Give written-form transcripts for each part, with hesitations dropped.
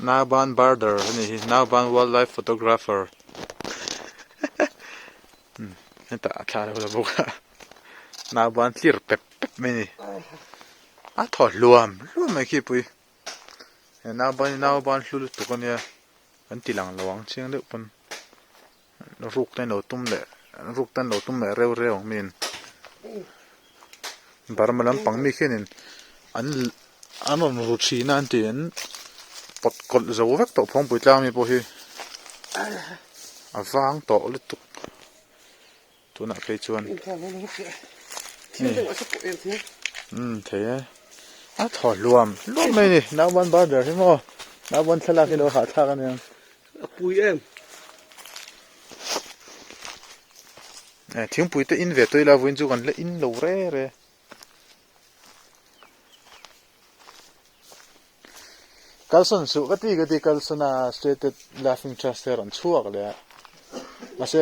Nauban birder a nih hi Nauban wildlife photographer hetah a thla lo la bawk a Nauban tlir pep pep mai a ni a thaw hluam hluam mai khi pui he Nauban hi Nauban hlu lutuk a nia kan ti lang lo ang chiang deuh pawn ruk te an lo tum leh ruk te an lo tum leh reu reu ang miin Burma lampang mi khianin an an rawn ru thin a an ti an pawt kawlh zo vek tawh phawngpui tlang mi pawh hi a vang tawh lutuk tunah phei chuan umm thei e a thaw hluam hluam mai a ni nauban barber hi maw nauban thlalak hi lo hahthlak a nia. A pui em. Eh thingpui te in ve tawh ila vawiin chu kan la in lo re re. Kalsawn suh ka ti ka ti kalsawn a stated laughing trash te a rawn chhuak leh a mahse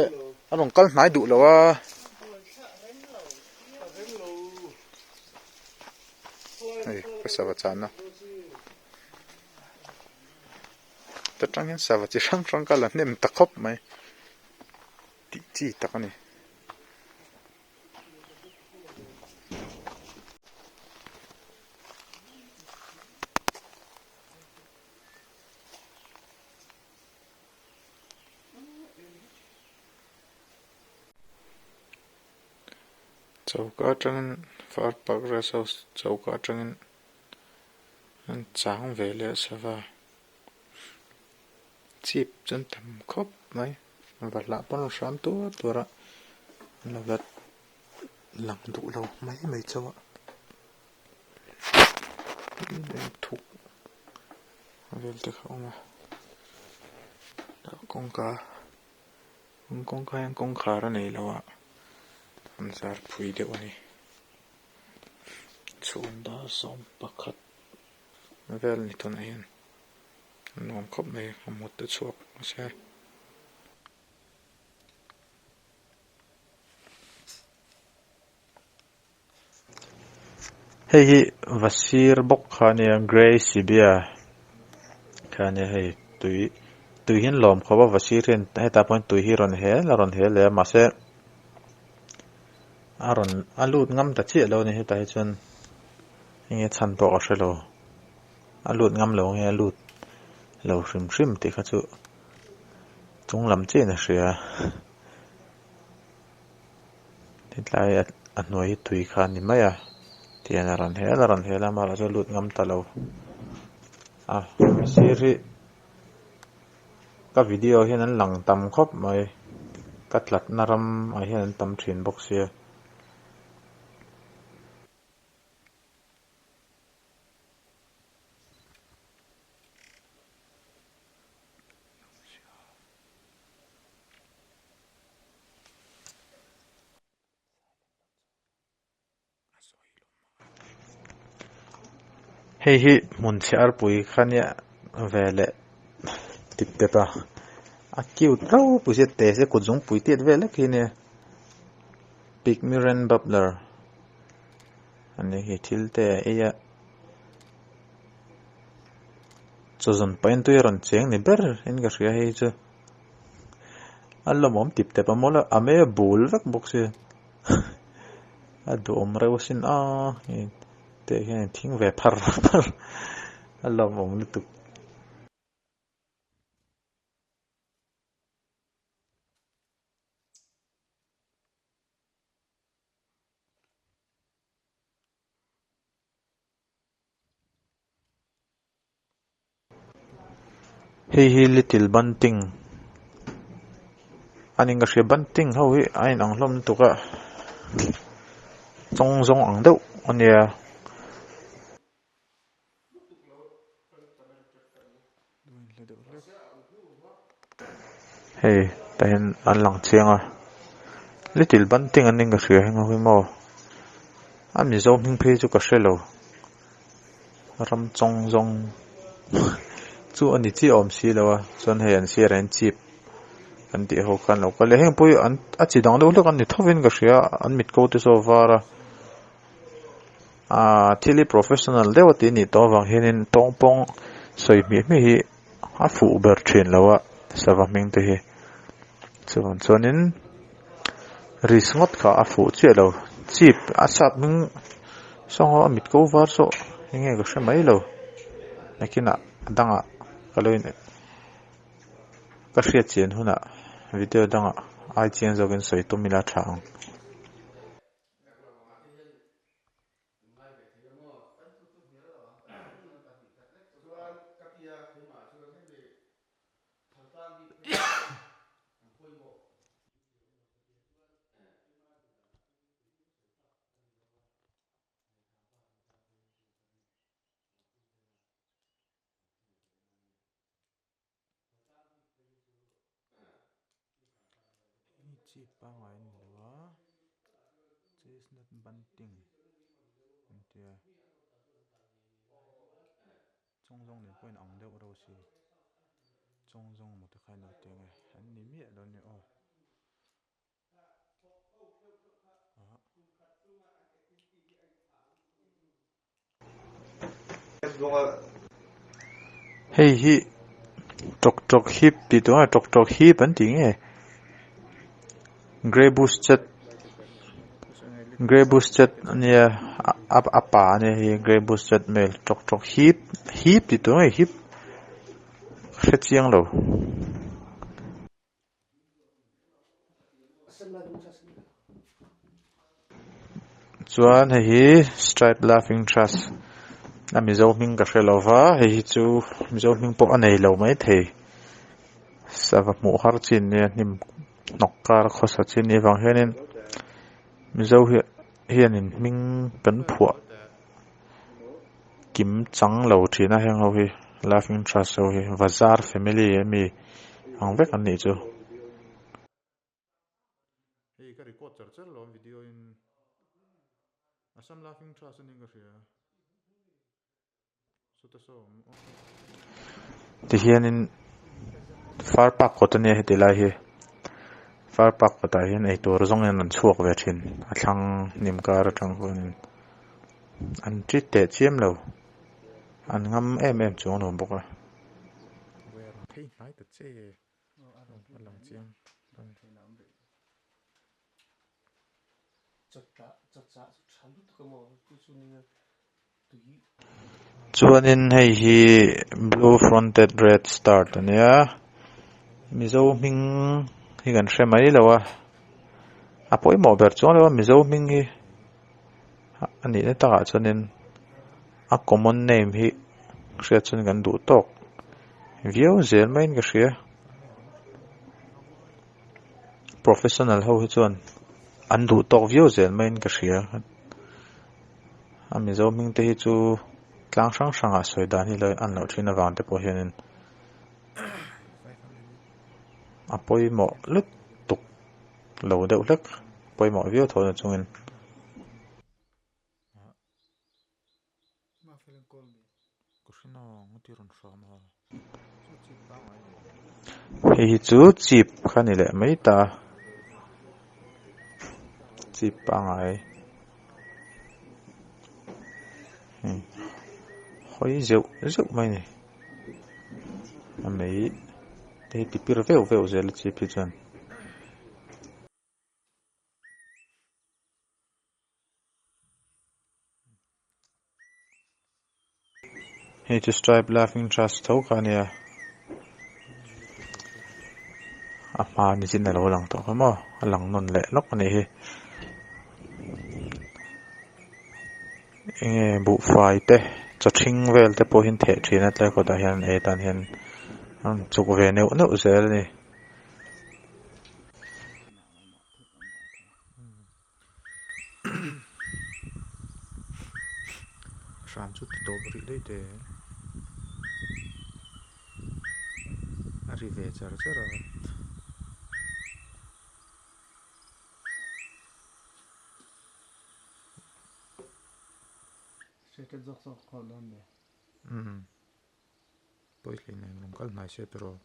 a rawn kal hnai duh lo a. Hei ka sava chana. Ta tangin sava chi hrang hrang ka la hnem ta khawp mai tih chi tak a ni. Choka atangin far park rest house choka atangin an chang ve leh sava. Chip chu an tam khawp mai va hlah pawn a hram tuar tuar a an lo la lang duh lo mai mai chauh a thuk vel te kha a awm a kawngka kawngka hian kawngkhar a nei lo a an zar phui deuh a ni chhun dar sawmpakhat. Vel ni tunah hian a nuam khawp mai a mut te chhuak nasa e. Hei hi vasir bawk kha a nia grey sibia kha a nia hei tui tui hi an lawm khawp a vasir hian hetah pawh hian tui hi a rawn hel a rawn hel leh a mahse a rawn a lut ngam ta chiah lo a ni hetah hi chuan. Enge chhan pawh ka hre lo, a lut ngam lo nge a lut lo hrim hrim tih kha chu chung lam chiahin a hria hetlai a hnuai hi tui kha a ni mai a tihian a rawn hel a rawn hel a amaherawhchu chu a lut ngam ta lo a sir hi ka video hian an lang tam khawp mai ka tlatna ram ah hian an tam thin bawk sia. Hei hi hmun chhe arpui kha nia ve leh tip tep a a cute ropui sia te sia kut zungpui tiat vel lek hi ania pygmy babbler ani hi thil te a ei a chaw zawn pahin tui a rawn cheng ni ber in ka hria hei chu a lawmawm tip tep a mawl a a mei a bul vek bawk sia a duhawm reuh asin a tih hian a thing ve phar phar a lawmawm lutuk. Hei hi little bunting a ni ka hria bunting ho hi a inang hlawm lutuk a chawng zawng ang deuh a nia. Hei tah hian an lang chiang a little bunting an ni ka hria heng ho hi maw a mizo hming phei chu ka hre lo ram chawng zawng chu a ni chiah awm si lo a chuan hei an sirah hian chip an tih ho kha an lo kal leh heng pawh hi an a chi dang deuh hlek an ni tho in ka hria an mit ko te saw a var a. Aaa thil hi professional deuh a tih a nih tawh avang hianin tawngpawng sawi hmiah hmiah hi a fuh ber thin lo a sava hming te hi chuvang chuanin risk ngawt kha a fuh chiah lo chip a sap hming saw a mit ko var saw eng nge ka hre mai lo nakinah a dangah ka lo in ka hriat chian hunah video dangah ai chiang zawkin sawi tum ila tha ang. Hei chi pangngai a ni lo a chestnut bunting an tia chawngzawng nen pawh a inang deuh reuh si chawngzawng maw te kha an lo ti ang e an ni miah lo a ni aw. Hei hi tawk tawk hip tih tur a tawk tawk hip an tih nge grey bush chat grey bush chat ania a pa ania hei grey bush chat male tawk tawk hip hip tih tur nge hip hre chiang lo. Chuan hei hi stripe laughing thrush a mizo hming ka hre lo va hei hi chu mizo hming pawh a nei lo maithei sava hmuh har chi ania hnim hnawk kar khawsa chi a nih avang hianin mizo hianin hming kan phuah kim chang lo thin a heng ho hi laughing thrush ho hi vazar family ami ang vek an nih chu. Hei ka record char char lo a video in Assam laughing thrush a nih ka hria sawta saw awm aw. Tihianin far park kawt ania heti lai hi far park kawtah hian eitur zawng in an chhuak ve thin a thlang hnim kar atang khuanin an tit teh chiam lo an ngam em em chuang lo bawk a. Chuanin hei hi blue fronted red start a nia mizo hming hi kan hre mai lo a a pawimawh ber chuang lo a mizo hming hi a nihna takah chuanin a common name hi hriat chuan kan duh tawk viau zel maiin ka hria. Professional ho hi chuan an duh tawk viau zel maiin ka hria a mizo hming te hi chu tlang hrang hrang ah sawi dan hi lo an loh thin avang te pawh hianin a pawimawh lutuk lo deuh hlek pawimawh viau tho na chungin. Hei hi chu chip kha ni leh mai ta chip pangai hawi zeuh zeuh mai a ni a mei te hi ti pir veuh veuh zel a chip hi chuan. Hei chu stripe laughing thrush tho kha a nia a hma nichin a lo lang tawh kha maw a lang nawn leh lawk a nih hi enge buhfai te chaw ṭhing vel te pawh hi an theh ṭhin a tlai kawtah hian an ei atan hian an rawn chuk ve neuh neuh zel a ni. Hram chu ti tawp rih daih teh a ri ve char char a. Umm pawi hleinem rawn kal hnai se tawh.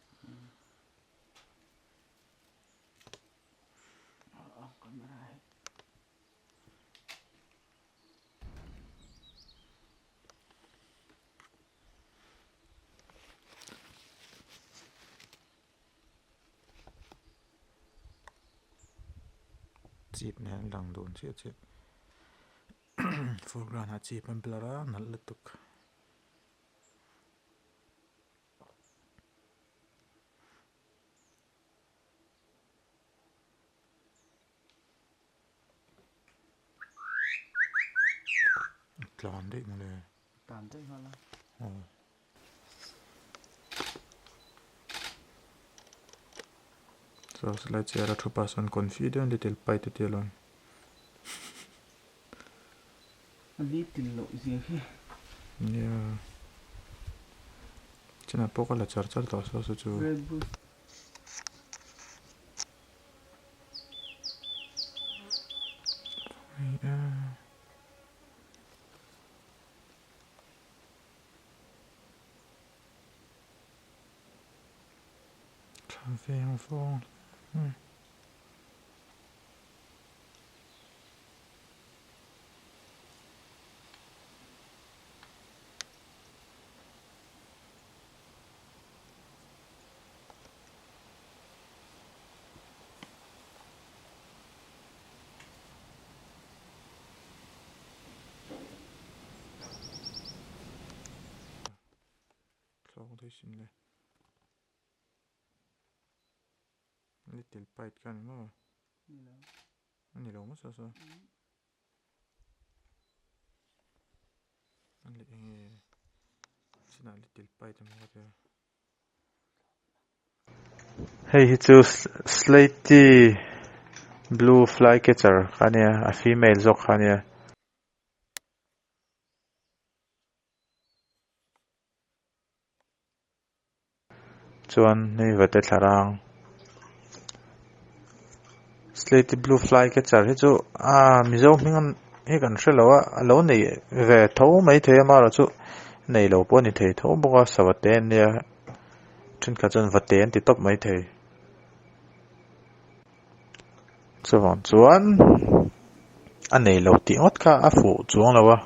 Chip nen an lang dun chiah chiah foreground ah chip an blur a nalh lutuk. Tlan daih mawle. Tlan daih nghal a. Aw. So silai chair a thu pah sawn confident little pie te tia lawn. A little loh zia hi. Nia. Chinah pawh ka la char char tawh saw saw chu. Red Bull. Tha veng vawng hle. Thlawk daih sin le. Little pite kha a ni maw? A ni lo maw saw saw? A leh eng nge chinah little pite emaw ka ti a. Hei hi chu slaty blue fly catcher kha a nia a female zawk kha a nia. Chuan hei vate thlarang slaty blue fly catcher hi chu aaa mizo hming hi kan hrelo a a lo nei ve tho maithei a amaherawhchu nei lo pawh a ni thei tho bawk a savate an nia thenkhat chuan vate an ti tawp maithei chuvang chuan a nei lo tih ngawt kha a fuh chuang lo a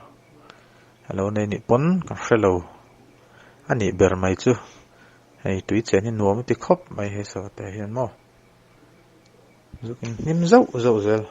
a lo nei nih pawn ka hrelo a nih ber mai chu hei tui chen hi nuam a ti khawp mai hei savate hian maw zuk in hnim zauh zauh zel.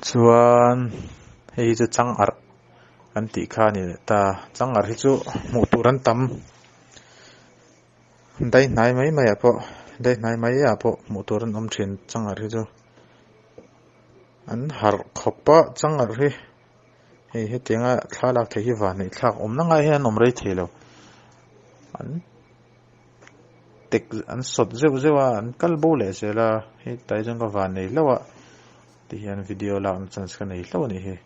Chuan hei hi chu chang arh an tih kha a ni leh ta chang arh hi chu hmuh tur an tam dai hnai mai mai ah pawh dai hnai mai ah pawh hmuh tur an awm thin chang arh hi chu an harh khawp a chang arh hi hei hetianga thla lak theih hi van neih thlak awmna ngai hian an awm rei thei lo an tek an sawt zeuh zeuh a an kal bo leh zel a hetlai chuan ka van nei hlauh a ti hian video lakna chance ka nei hlauh a nih hi.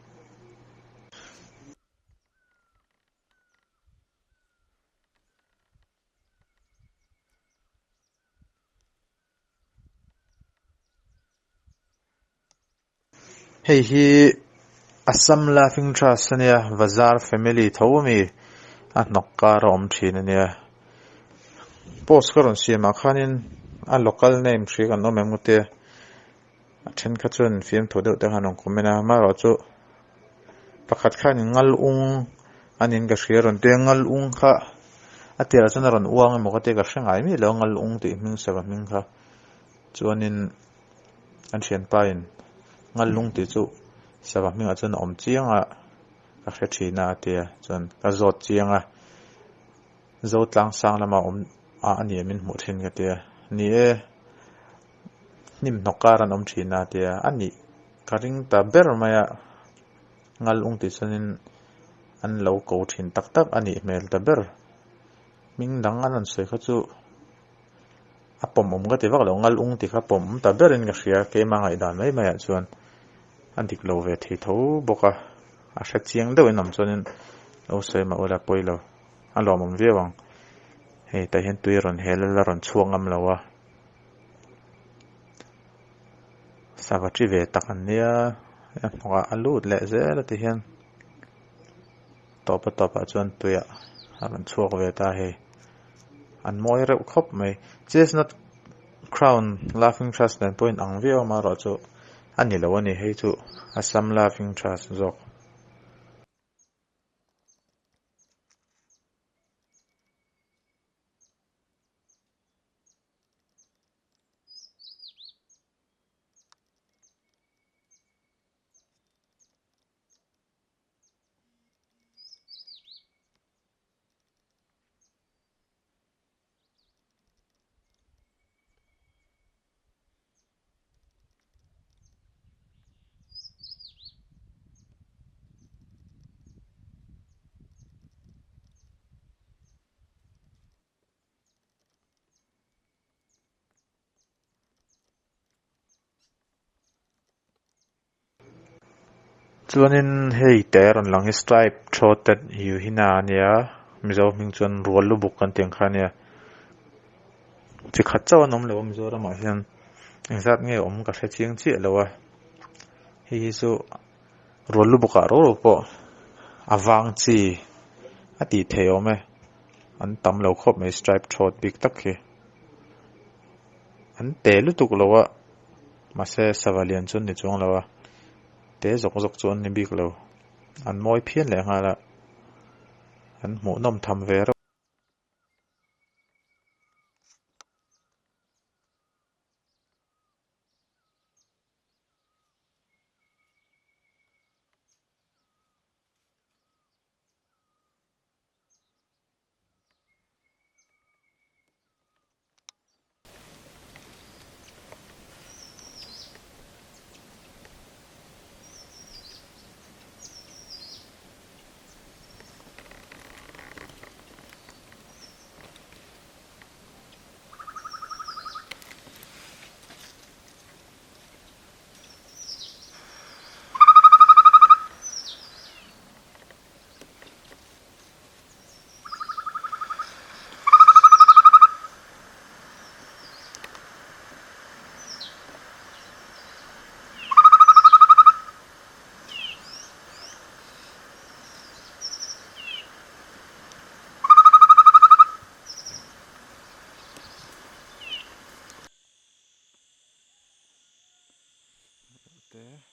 Hei hi Assam Laughing Thrush ania Bazar family tho ami a hnawk kar a awm thin ania. Post ka rawn siam ah khanin a local name hria kan awm em nge tia a then kha chuan fiamthu deuh te khan rawn comment a amaherawhchu pakhat khanin ngal ung a niin ka hria rawn tia ngal ung kha a tirah chuan a rawn uang emaw ka tia ka hre ngai miah lo a ngal ung tih hming sava hming kha chuanin an thianpa in ngal lung tih chu sava hmingah chuan a awm chiang a ka hre thin a a tia chuan ka zawt chiang a. Zo tlang sang lama awm a a ni min hmuh thin ka tia. Ni e, hnim hnawk kar an awm thin a tia. A nih ka ring ta ber mai a, ngal ung tih chuanin an lo ko thin tak tak a nih hmel ta ber. Hming dang an rawn sawi kha chu a pawmawm ka ti vak lo, ngal ung tih kha pawmawm ta berin ka hria keimah ngaihdan mai maiah chuan a dik lo ve thei tho bawk a, a hre chiang deuhin awm chuanin lo sawi mah ula pawi lo. A lawmawm viau ang. Hei tah hian tui a rawn hel a la rawn chhuak ngam lo a. Sava thi ve tak an nia a hnawkah a lut leh zel a ti hian tawp a tawpah chuan tuiah a rawn chhuak ve ta hei. An mawi reuh khawp mai. Chestnut crown laughing thrush nen pawh in ang viau a amaherawhchu a ni lo a ni hei chu Assam laughing thrush zawk. Chuanin hei te rawn lang hi stripe throated yuhina a nia Mizo hming chuan rual lubuk kan tih ang kha a nia chi khat chauh an awm lo a Mizoramah hian engzat nge awm ka hre chiang chiah lo a hei hi chu rual lubuk ah ro ro pawh a vang chi a tih theih awm e an tam lo khawp mai stripe throat bik tak hi an te lutuk lo a mahse sava lian chu an ni chuang lo a te zawk zawk chu an ni bik lo an mawi phian leh nghal a an hmuhnawm tham ve reuh. Te.